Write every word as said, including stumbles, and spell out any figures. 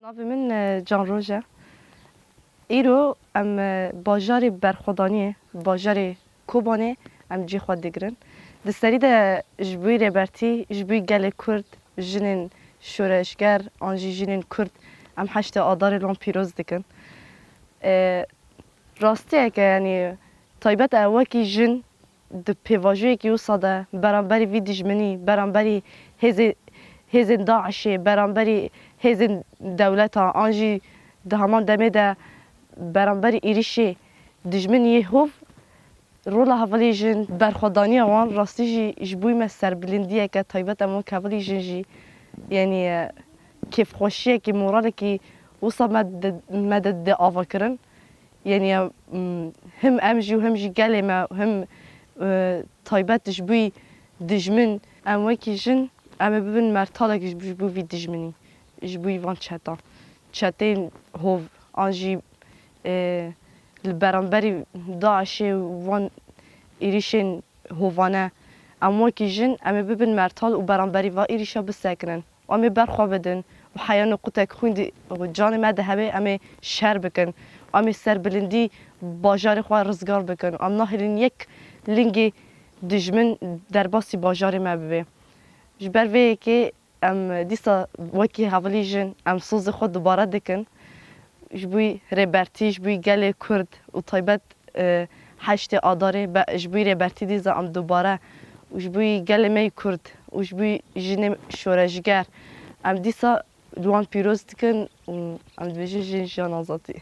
Navê min e, Can Roj e. Îro em e, bajarê berxwedaniyê, bajarê Kobanê em cî xwe digirin. Di serî de ji bo rêbertî, ji bo gelê Kurd, jinên şoreşger an jî jinên Kurd em heştê Adarê li wan pîroz dikin. E, rastiyeke, yanî taybet e wekî jin di pêvajoyekî wisa de beramberî vî dijminî, beramberî hêzê-, hêzên DAIŞê, beramberî hêzên dewleta an jî di heman demê de beramberî êrîşê dijmin yê hov, rola hevalê jin, berxwedaniya wan rastî jî ji bo me serbilindiyeke taybet e, em wek hevalê jin jî, yanî, e, kêfxweşiyekî, moralekî wisa me di, me de dê avakirin. Yanî, em, him em jî û him jî gelê me, him, e, taybet ji bo dijmin, em wekî jin, em ê bibin mertalek ji, ji bo vî dijminî, ji bo van çetan. Çeteyên hov, an jî, e, li beramberî DAIŞê û van êrîşên hovane, em wekî jin, em ê bibin mertal û beramberî va êrîşa bisekinin. Em ê berxwe bidin û heya no qutek xwîn di canê me de hebe, em ê şer bikin. Em ê serbilindî bajarê xwe rizgar bikin. Em nahêlin yek lingê dijmin derbasî bajarê me bibe. Ji ber vê yekê em dîsa wekî hevalî jin, em sozê xwe dubare dikin. Ji bo rêbertî, ji bo gelê Kurd û taybet, e, heştê Adarê, be-, ji bo rêbertî dîsa em dubare û ji bo gelê me yê Kurd û ji bo jinê şoreşger, em dîsa li wan pîroz dikin û em dibêjin jin jiyan azadî.